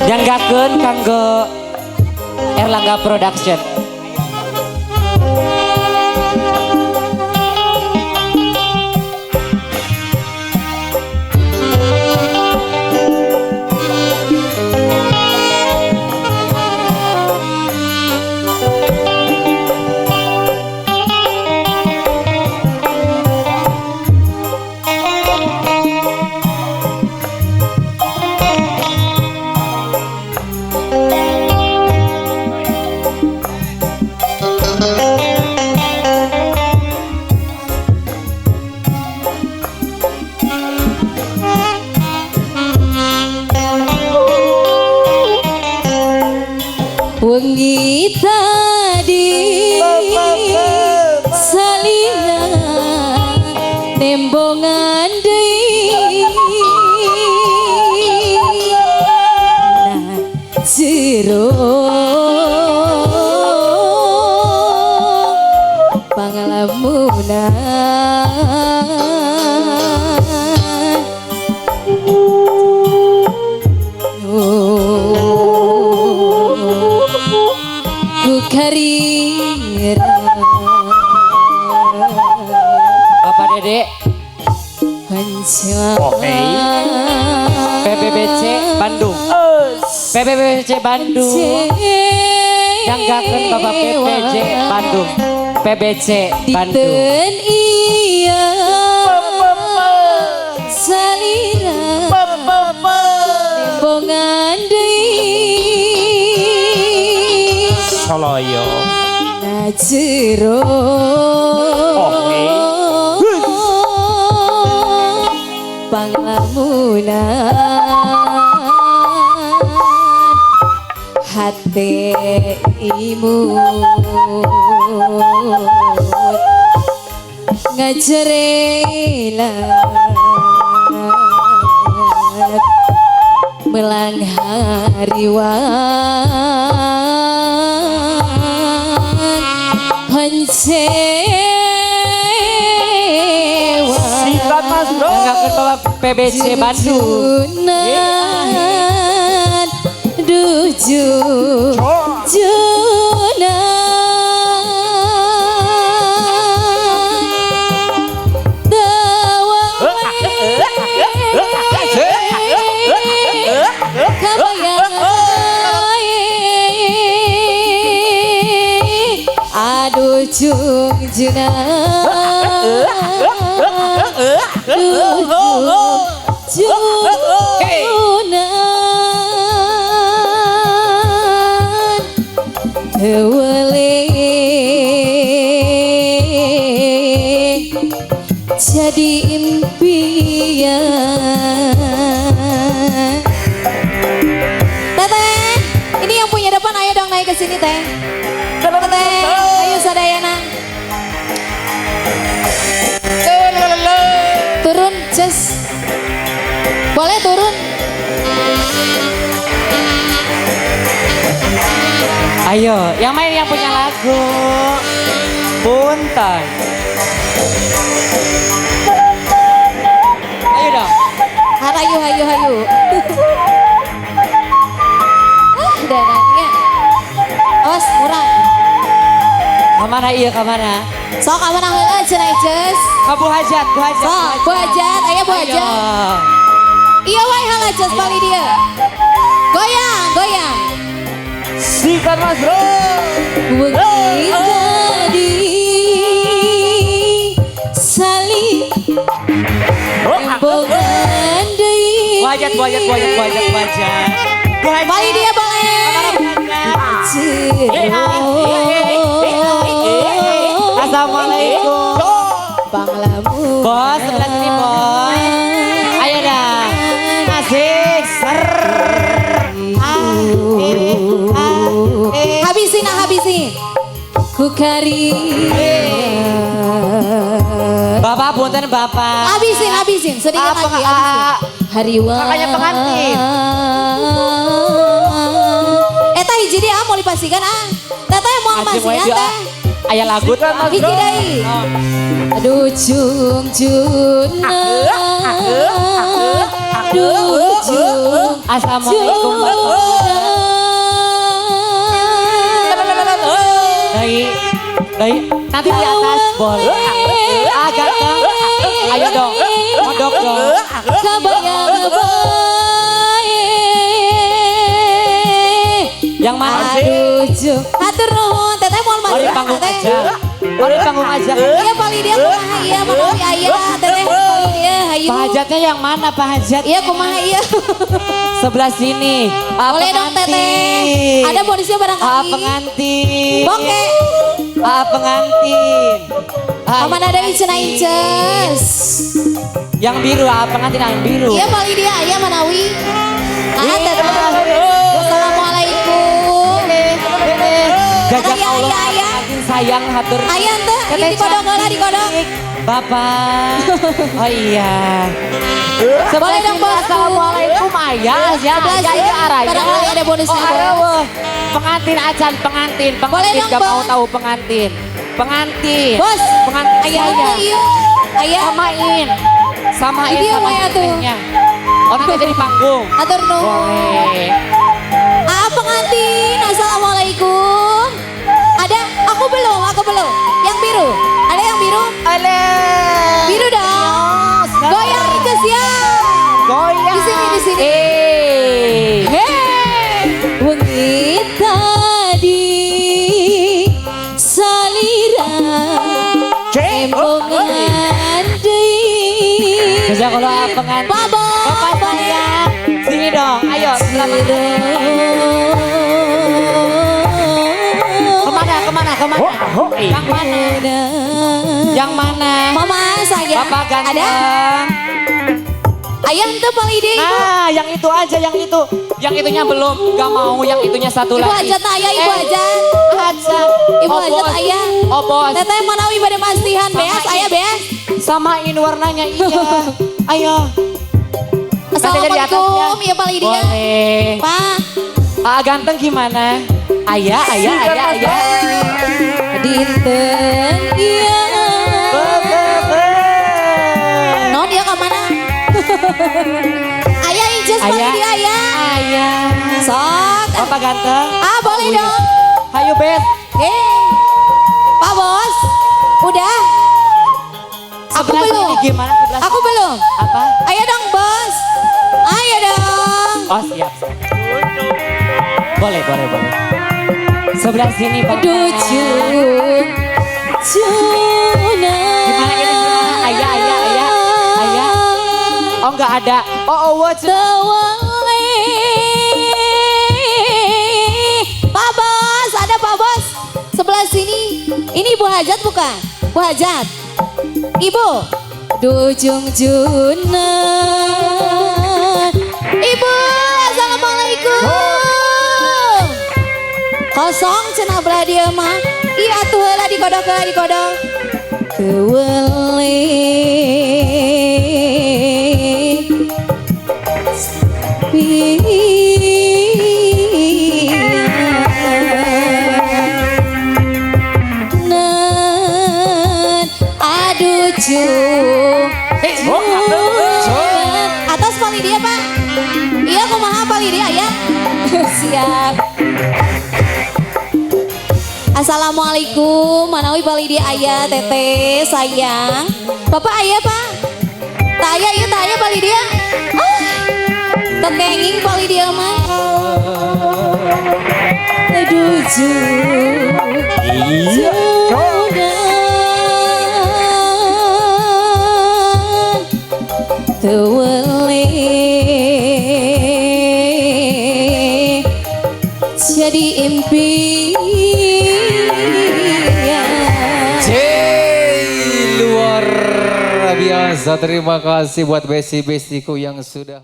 Janggakeun kanggo Erlangga Production. Wengi tadi salila nembongan deui na jero panglamunan Bapak Dede. Oke. PBBC Bandung. PBBC Bandung. Janggakeun Bapak PBC Bandung. PBC Bandung. Iya. Salira. Nembongan deui. Soloyo. Na jero. Oke. Panglamunan hate imu ngajerelat melang hariwang hancewa. Sikat Mas Bro. Janggakeun Bapak PBC Bandung. Duju junan dawa kabayang aduh jung junan junan wele jadi impian. Teteh, ini yang punya depan ayo dong naik ke sini teh. Teteh, ayo sadayana. Turun, Ces. Boleh turun. Ayo, yang main yang punya lagu. Punten. Ayo dong. Hayu, hayu, hayu. Ah, dananya. Awas, murah. Kamana iya, kamana? Sok, kamana heula cenah, Ces. Ka Bu Hajat, Bu Hajat. Sok, Bu Hajat, aya Bu Hajat. Iya wae heula Ces bali dia. Goyang, goyang. Sikat Mas Bro. Wengi tadi sali nembongan deui. Bu Hajat, Bu Hajat, Bu Hajat, Bu Hajat, Bu Hajat. Bu Hajat. Bali dia boleh. Assalamualaikum. Panglamu. Bos, sebelah sini bos. Ayo dah. Asik. Ser. Habisin, habisin. Ku kari. Bapak punten bapak. Habisin, habisin. Sedikit apa, lagi habisin. Hariwa. Makanya pengantin. Eta hiji deui ah mau dipastikan ah. Teteh mau pastikan teh. Aya lagu teh hiji deui. Aduh jung junan. Aduh jung Assalamualaikum. Baik, baik. Nanti di atas boleh. Agak ayo dong, modok dong. Kabayang bae. Yang mana? Aduh, hatur nuhun, teteh moal Oh, di masuk panggung teteh. aja. Oh, di panggung aja. Iya paling dia kumaha iya manawi aya teteh paling dia hayu. Pak Hajatnya yang mana Pak Hajat? Iya kumaha iya. Sebelah sini. Ah, Boleh dong teteh. pengantin. Ada bonusnya barangkali. Ah, pengantin. Oke. Ah, pengantin. Ah, Paman ada cenah inces. Yang biru, ah, pengantin yang biru. Iya paling dia aya manawi. Ah teteh. Assalamualaikum. Gajah Aya, Allah, aya, aya. pengantin sayang hatur. Aya ente, Teteh di kodok heula di kodok. cantik. Bapak. Oh iya. Boleh dong, sini, Bos. Assalamualaikum ayah. Ya, Sebelah ya, sini. ya, araya. Barangkali ada bonusnya, Oh, Bos. areueuh. Pengantin acan, pengantin. Pengantin Boleh dong, gak mau Bos. tahu pengantin. Pengantin. Bos. Pengantin Aya saya. ente ieu. Aya. Samain. Samain Ini sama we atuh. tetehnya. Oh, nanti aja di panggung. Hatur nuhun. Boleh. Ah pengantin, assalamualaikum. Ada, aku belum, aku belum. Yang biru, ada yang biru? Ale. Biru dong. Goyang itu siap. Goyang. Di sini, di sini. Eh. Hey, wengi tadi salira embongan deui. Jazakallah pengantin. Babo. Bapak sayang. Sini dong, ayo selamat. Kemana, kemana, kemana? Oh, oh, eh. Yang mana? Yang mana? Mama saya. Bapak ganteng. Ada? Ayah ente paling ide ibu. Nah, yang itu aja, yang itu. Yang itunya belum, gak mau. Yang itunya satu Ibu lagi. hajat ayah, ibu Eh, hajat. Hajat. Ibu Oh, hajat bos. ayah. Oh, bos. Teteh manawi bade masihan beas, Samain. ayah beas. Samain warnanya, iya. Ayo. Nanti aja di atasnya. Assalamualaikum, iya paling dia. Boleh. Pak, Ah, ganteng gimana? Ayah, ayah, ayah, ayah. dinten iya. Non dia ke mana? Ayah inces paling Ayah. dia ayah. Ayah. Sok. Bapak ganteng. Ah boleh dong. Hayu Bet. Eh, Pak Bos, udah? Aku Sebelah belum. sini gimana? Sebelah Aku belum. Apa? Ayo dong bos. Ayo dong. Oh siap, siap. Boleh, boleh, boleh. Sebelah sini Bapak. Aduh, Juna. Gimana ini gimana? Ayah, ayah, ayah. Ayah. Oh enggak ada. Oh, oh, what? Tewale. Pak Bos, ada Pak Bos. Sebelah sini. Ini Ibu Hajat bukan? Bu Hajat. Ibu. Dujung Juna. Ibu, assalamualaikum. Kosong cenah belah dia mah. Iya atuh heula dikodok heula dikodok. Kewele. Nan aduh jung. Atas paling dia pak. Iya kumaha paling dia ya. Siap. Assalamualaikum, manawi bali dia ayah, teteh, sayang. Bapak ayah pak? Tak ayah, iya tak ayah bali dia. Ah, tekenging bali dia mah. Aduh, jung. Iya. Tewele jadi impian. Luar biasa. Terima kasih buat besti-bestiku yang sudah